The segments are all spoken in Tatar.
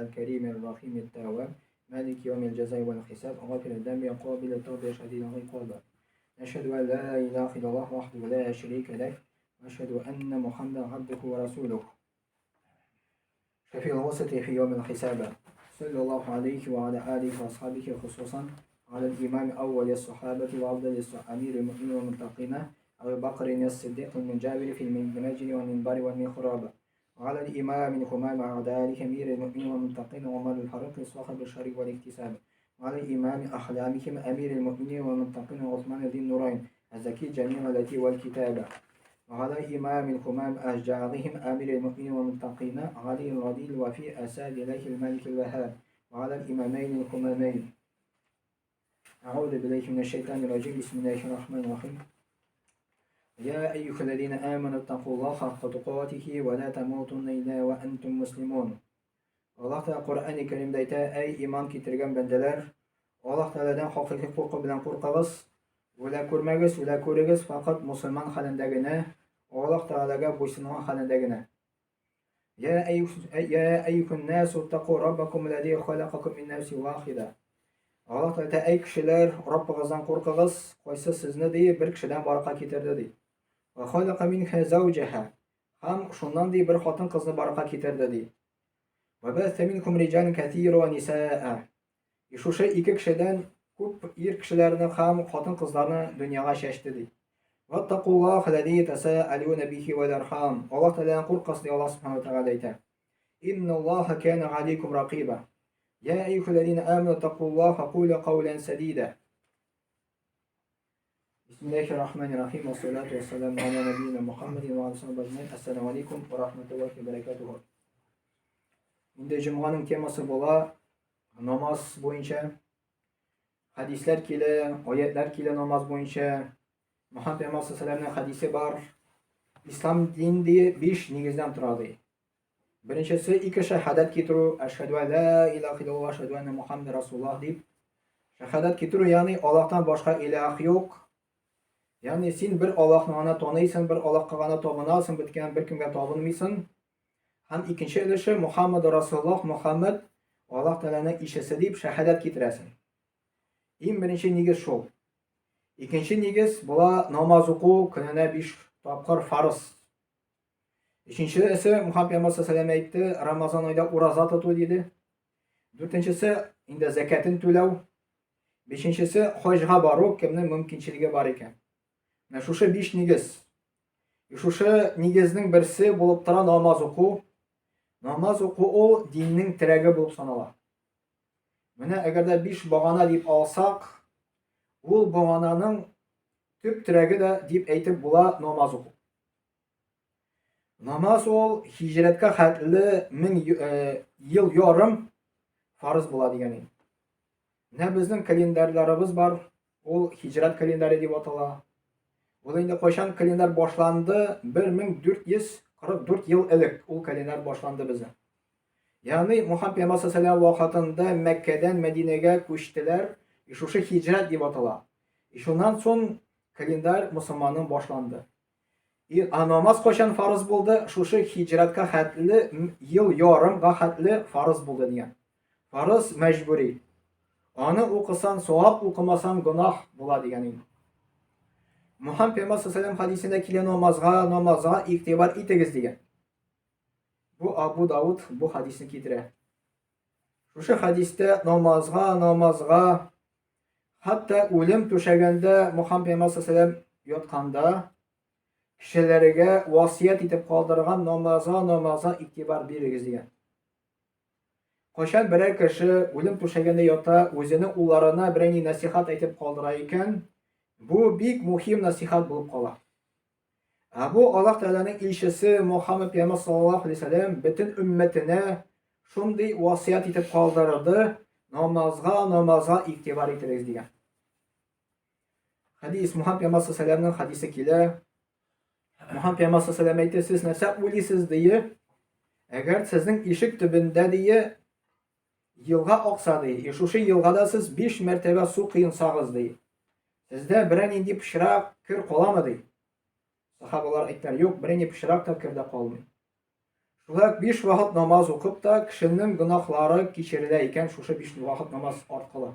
الكريم الرحيم التواب مالك يوم الجزاء والحساب غافر الذنب قابل التوب شديد العقاب نشهد أن لا إله إلا الله وحده لا شريك له وأشهد أن محمدا عبده ورسوله شفيع الوسط في يوم الحساب صلى الله عليه وعلى آله وأصحابه خصوصا على الإمام أول الصحابة وأفضل أمير المؤمنين والمتقين أبي بكر الصديق من جابر في المسجد والمنبر والمحراب وعلى الإمام الهمام أعدائه أمير المؤمنين والمتقين عمر الفاروق صاحب الشرع والاكتساب وعلى الإمام أحلامهم أمير المؤمنين والمتقين عثمان ذي النورين الزكي جميع التي والكتابة وعلى إمام الهمام أشجارهم أمير المؤمنين والمتقين علي الرضي الوفي أساد إليه الملك الوهاب وعلى الإمامين الهمامين أعوذ بالله من الشيطان الرجيم بسم الله الرحمن الرحيم يا أيها الذين آمنوا اتقوا الله حق تقاته ولا تموتن إلا وأنتم مسلمون Аллаһ Тәгалә Коръәни Кәримдә әйтә, әй иман китергән бәндәләр, Аллаһ Тәгаләдән хакыйкый курку белән куркыгыз, үлә күрмәгез, үлә күрегез, факат мусульман хәлендә генә, Аллаһ Тәгаләгә буйсынган хәлендә генә. Я әйюһән насу тақу раббакум аллази халакакум мин нафсин вахида. Аллаһ Тәгалә әй кешеләр, Раббыгыздан куркыгыз, кайсы сезне ди бер кешедән баракка китерде ди. Ва халака минха зауҗаха. Һәм шуннан ди бер хатын кызны баракка китерде ди. Ва бәсә минкум риҗалан кәсира ва нисаа. И шушы ике кешедән күп ир кешеләрне һәм хатын кызларны дөньяга чәчте ди. Ваттакуллаһ аллази тасаалуна бихи вал архам. Аллаһ Тәгаләдән куркыгыз ди Аллаһ Субхану ва Тәгалә әйтә. Инналлаһа кана алейкум ракиба. Я әйюхәлләзина аману тақуллаһа кулу каулан садида. Бисмиллахи рахмани рахим. Вассалату вассаламу аля набийина Мухаммадин ва аля сахбихи ажмаин. Ассаламу алейкум ва рахматуллахи ва баракатуху. Инде җомганың темасы була намаз буенча. Хәдисләр килә, аятлар килә намаз буенча. Мөхәммәд пәйгамбәр саллаллаху хәдисе бар. Ислам дин ди биш нигездән тора ди. Беренчесе ике шәһадәт китерү, әшһәдү ла илаһа иллаллаһ, әшһәдү әннә Мухаммад расулуллаһ дип. Шәһадәт китерү, ягъни Аллаһтан башка илаһ юк. Ягъни син бер Аллаһны гына таныйсың, бер Аллаһка гына табынасың, беткән беркемгә табынмыйсың. Һәм икенче өлеше Мухаммад Расуллаһ, Мухаммад Аллаһ Тәгаләнең илчесе дип шәһадәт китерәсең. Иң беренче нигез шул. Икенче нигез була намаз уку көненә 5 тапкыр фарыз. Өченчесе Мухаммад пәйгамбәр саллаллаху әйтте, Рамазан айда ураза тоту диде. Дүртенчесе инде зәкәтен түләү. Бишенчесе хаҗга бару, кемнең мөмкинчелеге бар икән. Менә шушы биш нигез. Шушы нигезнең берсе булып тора намаз уку. Намаз уку ул диннең терәге булып санала. Менә әгәр дә биш багана дип алсак, ул багананың төп терәге дә дип әйтеп була намаз уку. Намаз ул һиҗрәткә хәтле мең э, ел ярым фарыз була дигән инде. Менә безнең календарьларыбыз бар, ул һиҗрәт календаре дип атала. Ул инде кайчан календарь башланды? 1444 ел элек ул календарь башланды безнең. Ягъни Мухаммад пәйгамбәр саллаллаху вакытында Мәккәдән Мәдинәгә күчтеләр, и шушы һиҗрәт дип атала. И шуннан соң календарь мусульманның башланды. И, а намаз кайчан фарыз булды? Шушы һиҗрәткә хәтле ел ярымга хәтле фарыз булды дигән. Фарыз мәҗбүри. Аны укысан савап, укымасан гөнаһ була дигән инде. Мухаммад пәйгамбәр саллаллаху хәдисендә килә намазга, намазга игътибар итегез дигән. Бу Абу Дауд бу хәдисне китерә. Шушы хәдистә намазга, намазга Хәтта үлем түшәгәндә Мухаммад пәйгамбәр саллаллаху ятканда кешеләргә васыять итеп калдырган намазга намазга игътибар бирегез дигән. Кайчан берәр кеше үлем түшәгәндә ята, үзенең улларына берәр ни насихат әйтеп калдыра икән, бу бик мөһим насихат булып кала. Ә бу Аллаһ Тәгаләнең илчесе Мухаммад пәйгамбәр саллаллаһу алейһи вәсәлләм бөтен өммәтенә шундый васыять итеп калдырды, намазга, намазга игътибар итегез дигән. Хәдис Мухаммад пәйгамбәр саллаллаһу алейһи хәдисе килә. Мухаммад пәйгамбәр саллаллаһу алейһи әйтте, сез нәрсә уйлыйсыз дие? Әгәр сезнең ишек төбендә дие елга акса ди, и шушы елгада сез 5 мәртәбә су коенсагыз ди. Сездә берәр нинди пычрак кер каламы ди. Сахабалар әйттеләр, юк, берәр ни пычрак та кер дә калмый. Шулай ук биш вакыт намаз укып та кешенең гөнаһлары кичерелә икән шушы биш вакыт намаз аркылы.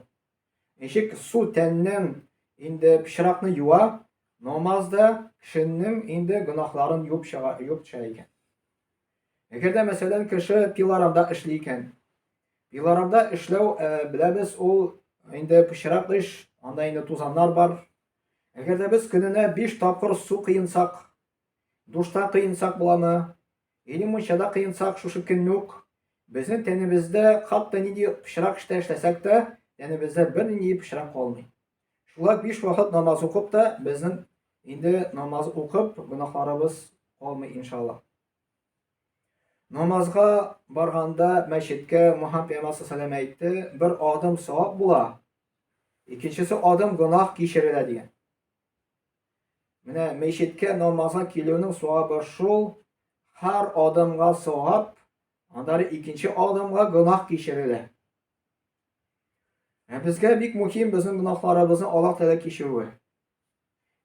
Ничек су тәннән инде пычракны юа, намаз да кешенең инде гөнаһларын юып чыга, юып төшә икән. Әгәр дә мәсәлән кеше пилорамда эшли икән. Пилорамда эшләү, э, беләбез, ул инде пычрак эш, анда инде тузаннар бар. Әгәр дә без көненә 5 тапкыр су кыенсак, Душта кыенсак буламы? Или мунчада кыенсак шушы көнне үк безнең тәнебездә хатта нинди пычрак эштә эшләсәк тә, тәнебездә бернинди пычрак калмый. Шулай биш вакыт намаз укып та безнең инде намаз укып гөнаһларыбыз калмый иншалла. Намазга барганда мәчеткә Мухаммад пәйгамбәр саллаллаху әйтте, бер адым савап була, икенчесе адым гөнаһ кичерелә дигән. Менә мәчеткә намазга килүнең савабы шул, һәр адымга савап, аннары икенче адымга гөнаһ кичерелә. Ә безгә бик мөһим безнең гөнаһларыбызны Аллаһ Тәгалә кичерүе.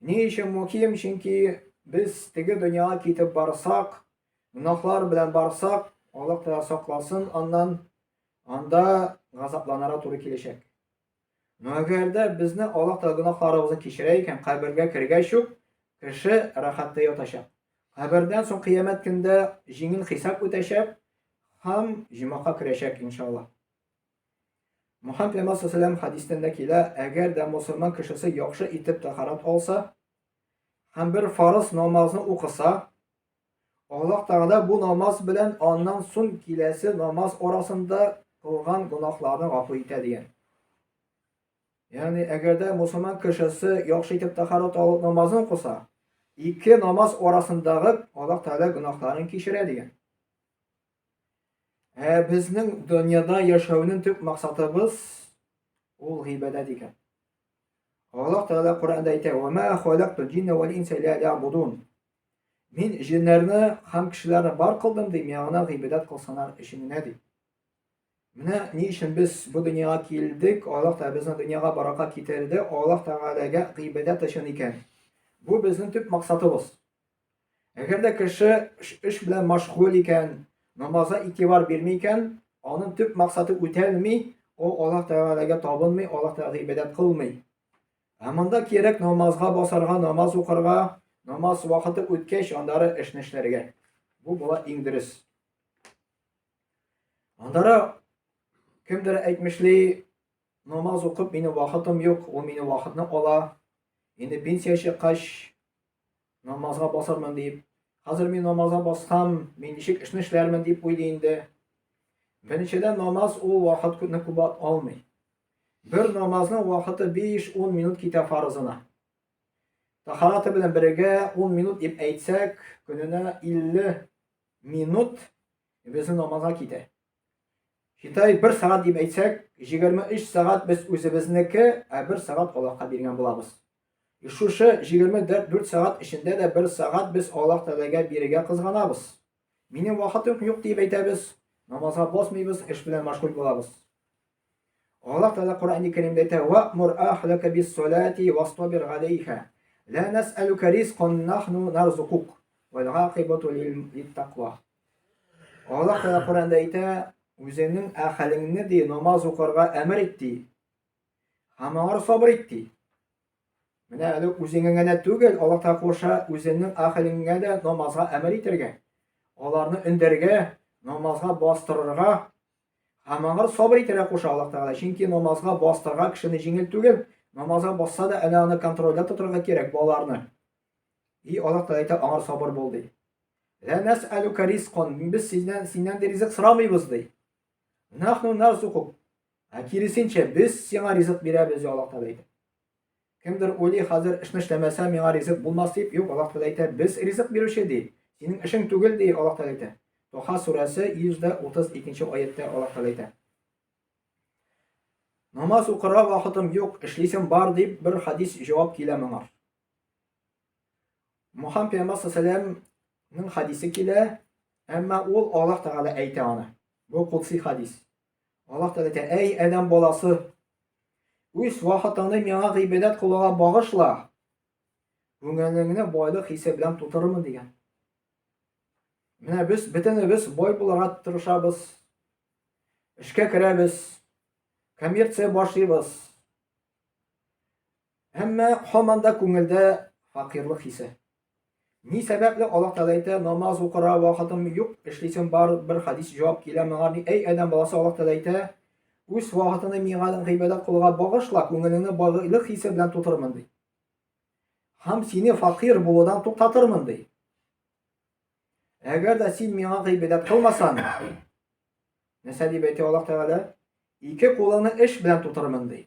Ни өчен мөһим? Чөнки без теге дөньяга китеп барсак, гөнаһлар белән барсак, Аллаһ Тәгалә сакласын аннан, анда газапланырга туры киләчәк. Но әгәр дә безне Аллаһ Тәгалә гөнаһларыбызны кичерә икән, кабергә кергәч үк кеше рәхәттә ятачак. Кабердән соң кыямәт көндә җиңел хисап үтәчәк һәм җимакка керәчәк иншалла. Мухаммад пәйгамбәр саллаллаху хәдистән дә килә, әгәр дә мусульман кешесе яхшы итеп тәһарәт алса һәм бер фарыз намазны укыса, Аллаһ Тәгалә бу намаз белән аннан соң киләсе намаз арасында кылган гөнаһларны гафу итә дигән. Ягъни, әгәр дә мусульман кешесе яхшы итеп тәһарәт алып намазын укыса, ике намаз арасындагы Аллаһ Тәгалә гөнаһларын кичерә дигән. Ә безнең дөньяда яшәүнең төп максатыбыз ул гыйбадәт икән. Аллаһ Тәгалә Коръәндә әйтә: "Ва ма халактул җинна вал инса илля лиябудун." Мин җеннәрне һәм кешеләрне бар кылдым, ди, миңа гына гыйбадәт кылсыннар өчен генә, ди. Менә ни өчен без бу дөньяга килдек, Аллаһ Тәгалә безне дөньяга барака китерде, Аллаһ Тәгаләгә гыйбадәт өчен икән. Бу безнең төп максатыбыз. Әгәр дә кеше эш белән мәшгуль икән, намазга игътибар бирми икән, аның төп максаты үтәлми, ул Аллаһ Тәгаләгә табынмый, Аллаһ Тәгаләгә гыйбадәт кылмый. Ә монда кирәк намазга басарга, намаз укырга, намаз вакыты үткәч, аннары эшне эшләргә. Бу була иң дөрес. Аннары кемдер әйтмешли, намаз укып минем вакытым юк, ул минем вакытны ала. Инде пенсия чыккач, намазга басармын дип. Хәзер мин намазга бассам, мин ничек эшне эшләрмен дип уйлый инде. Беренчедән, намаз ул вакытны күп алмый. Бер намазның вакыты 5-10 минут китә фарызына. Тахараты белән бергә 10 минут дип әйтсәк, көненә 50 минут безнең намазга китә. Считай, бер сәгать дип әйтсәк, 23 сәгать без үзебезнеке, ә бер сәгать Аллаһка биргән булабыз. И шушы 24 сәгать эчендә дә бер сәгать без Аллаһ Тәгаләгә бирергә кызганабыз. Минем вакытым юк дип әйтәбез, намазга басмыйбыз, эш белән мәшгуль булабыз. Аллаһ Тәгалә Коръәни Кәримдә әйтә: "Ва'мур ахлака бис-салати вастабир галәйха. Ла нас'алука ризкан нахну нарзукук. Вал гакыйбату лит-таква." Аллаһ Тәгалә Коръәндә әйтә: "Үзеңнең әхәлеңне ди намаз укырга әмер ит ди. Һәм аңар сабыр ит ди. Менә әле үзеңә генә түгел, Аллаһ Тәгалә куша үзеңнең әхелеңә дә намазга әмер итәргә, аларны өндәргә, намазга бастырырга һәм аңар сабыр итәргә куша Аллаһ Тәгалә. Чөнки намазга бастырырга кешене җиңел түгел. Намазга басса да әнә аны контрольдә тотарга кирәк балаларны. И Аллаһ Тәгалә әйтә, аңар сабыр бул ди. Ла нас'алука ризкан, без синнән синнән дә ризык сорамыйбыз ди. Нахну нарзукук. Ә киресенчә, без сиңа ризык бирәбез, ди Аллаһ Тәгалә әйтә. Кемдер уйлый, хәзер эшне эшләмәсә, миңа ризык булмас дип. Юк, Аллаһ Тәгалә әйтә, без ризык бирүче ди. Синең эшең түгел ди, Аллаһ Тәгалә әйтә. Тоха сүрәсе 132 аятта Аллаһ Тәгалә әйтә. Намаз укырга вакытым юк, эшлисем бар дип бер хадис җавап килә моңа. Мухаммад пәйгамбәр саллаллаху хадисе килә, әмма ул Аллаһ Тәгалә әйтә аны. Бу кудси хадис. Аллаһ Тәгалә әйтә, әй адәм баласы, үз вакытыңны миңа гыйбадәт кылуга багышла. Күңелеңне байлык хисе белән тутырырмын дигән. Менә без бөтенебез бай булырга тырышабыз. Эшкә керәбез. Коммерция башлыйбыз. Әмма һаман да күңелдә факирлык хисе. Ни сәбәпле Аллаһ Тәгалә әйтә, намаз укырга вакытым юк, эшлисем бар, бер хадис җавап килә моңа, ди, әй адәм баласы, Аллаһ Тәгалә әйтә, үз вакытыңны миңа гыйбадәт кылуга багышла, күңелеңне байлык хисе белән тутырмын, ди. Һәм сине факир булудан туктатырмын, ди. Әгәр дә син миңа гыйбадәт кылмасаң, нәрсә дип әйтә Аллаһ Тәгалә? Ике кулыңны эш белән тутырмын, ди.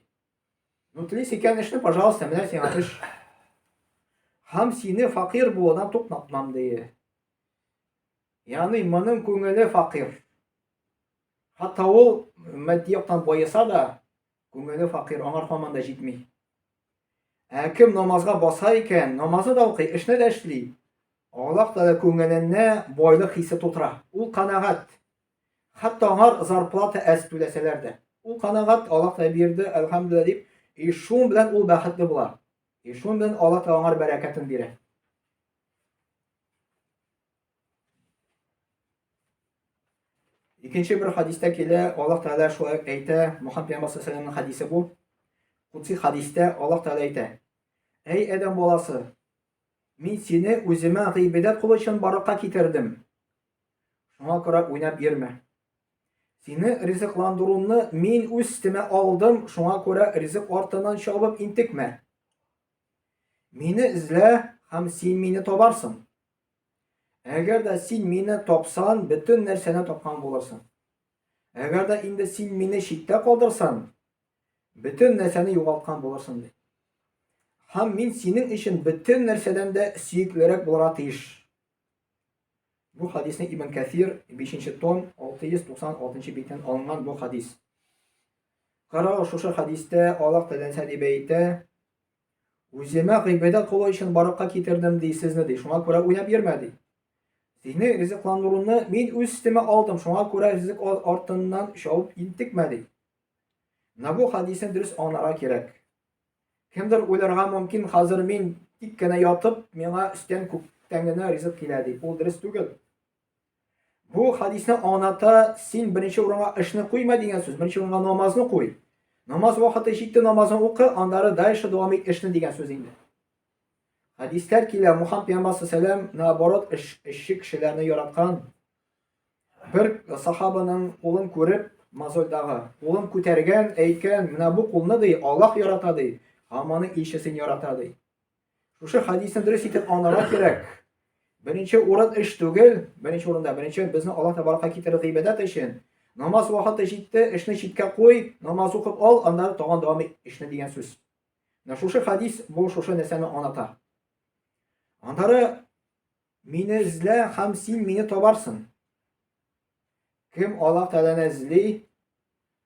Ну, телисең икән эшне, пожалуйста, менә сиңа эш. Һәм сине факир булудан туктатмам, ди. Ягъни моның күңеле факир. Хәтта ул матди яктан баеса да, күңеле факир, аңар һаман да җитми. Ә кем намазга баса икән, намазны да укый, эшне дә эшли. Аллаһ Тәгалә күңеленә байлык хисе тутыра. Ул канәгать. Хәтта аңар зарплата әз түләсәләр дә. Ул канәгать, Аллаһ Тәгалә бирде, әлхәмдүлилләһ дип, и шун белән ул бәхетле була. И шун белән Аллаһ Тәгалә аңар бәрәкәтен бирә. Икенче бер хадистә килә, Аллаһ Тәгалә шулай әйтә, Мухаммад пәйгамбәр саллаллаху хадисе бу. Кудси хадистә Аллаһ Тәгалә әйтә: Әй адәм баласы, мин сине үземә гыйбадәт кылу өчен барлыкка китердем. Шуңа күрә уйнап йөрмә. Сине ризыкландыруны мин үз өстемә алдым, шуңа күрә ризык артыннан чабып интекмә. Мине эзлә һәм син мине табарсың. Әгәр дә син мине тапсан, бөтен нәрсәне тапкан булырсың. Әгәр дә инде син мине читтә калдырсаң, бөтен нәрсәне югалткан булырсың, ди. Һәм мин синең өчен бөтен нәрсәдән дә сөеклерәк булырга тиеш. Бу хадисне Ибн Кәсир 5 том 696 биттән алынган бу хадис. Карагыз, шушы хадистә Аллаһ Тәгалә нәрсә дип әйтә? Үземә гыйбадәт кылу өчен барлыкка китердем, ди, сезне, ди. Шуңа күрә уйнап йөрмә, ди. Сине ризыкландыруны мин үз өстемә алдым, шуңа күрә ризык артыннан чабып интекмә, ди. Менә бу хадисне дөрес аңларга кирәк. Кемдер уйларга мөмкин, хәзер мин тик кенә ятып, миңа өстән күктән генә ризык килә, ди. Ул дөрес түгел. Бу хадисне аңлата, син беренче урынга эшне куйма дигән сүз, беренче урынга намазны куй. Намаз вакыты җитте, намазын укы, аннары дальше дәвам ит эшне дигән сүз инде. Хадисләр килә, Мухаммад пәйгамбәр саллаллаху наоборот, эш, эшче кешеләрне яраткан. Бер сахабаның кулын күреп, мозольдагы, кулын күтәргән, әйткән, менә бу кулны ди, Аллаһ ярата ди, һәм аның илчесен ярата ди. Шушы хадисне дөрес итеп аңларга кирәк. Беренче урын эш түгел, беренче урында беренче безне Аллаһ Тәбәрәкә китерде гыйбадәт өчен. Намаз вакыты җитте, эшне читкә куй, намаз укып ал, аннары тагын дәвам ит эшне дигән сүз. Менә шушы хадис бу шушы нәрсәне аңлата. Аннары мине эзлә һәм син мине табарсың. Кем Аллаһ Тәгаләне эзли,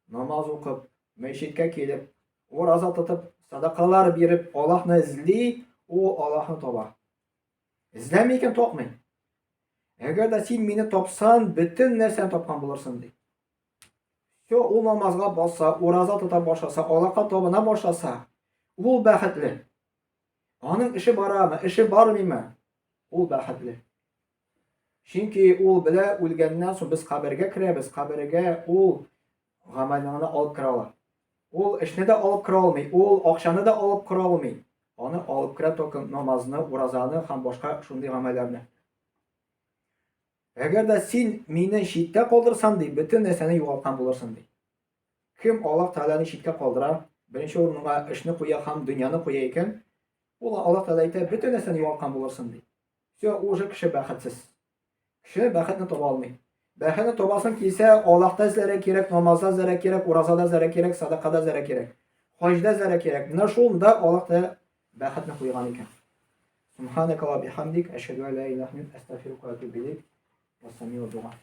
намаз укып, мәчеткә килеп, ураза тотып, садакалар биреп, Аллаһны эзли, ул Аллаһны таба. Эзләми икән тапмый. Әгәр дә син мине тапсан, бөтен нәрсәне тапкан булырсың, ди. Все, ул намазга баса, ураза тота башласа, Аллаһка табына башласа, ул бәхетле. Аның эше барамы, эше бармыймы? Ул бәхетле. Чөнки ул белә, үлгәннән соң без кабергә керәбез, кабергә ул гамәлне алып керә ала. Ул эшне дә алып керә алмый, ул акчаны да алып керә алмый. Аны алып керә только намазны, уразаны һәм башка шундый гамәлләрне. Әгәр дә син мине читтә калдырсаң, ди, бөтен нәрсәне югалткан булырсың, ди. Кем Аллаһ Тәгаләне читкә калдыра, беренче урынга эшне куя һәм дөньяны куя икән, ул Аллаһ Тәгалә әйтә, бөтен нәрсәне югалткан булырсың, ди. Все, уже кеше бәхетсез. Кеше бәхетне таба алмый. Бәхетне табасың килсә, Аллаһта эзләргә кирәк, намазда эзләргә кирәк, уразада эзләргә кирәк, садакада эзләргә кирәк. Хаҗда эзләргә кирәк. Менә шунда Аллаһ Тәгалә бәхетне куйган икән. Субханaka ва бихамдик, әшһәду ан ла илаһа илля анта, астагфирука ва атубу илейк. Вассамию дуа.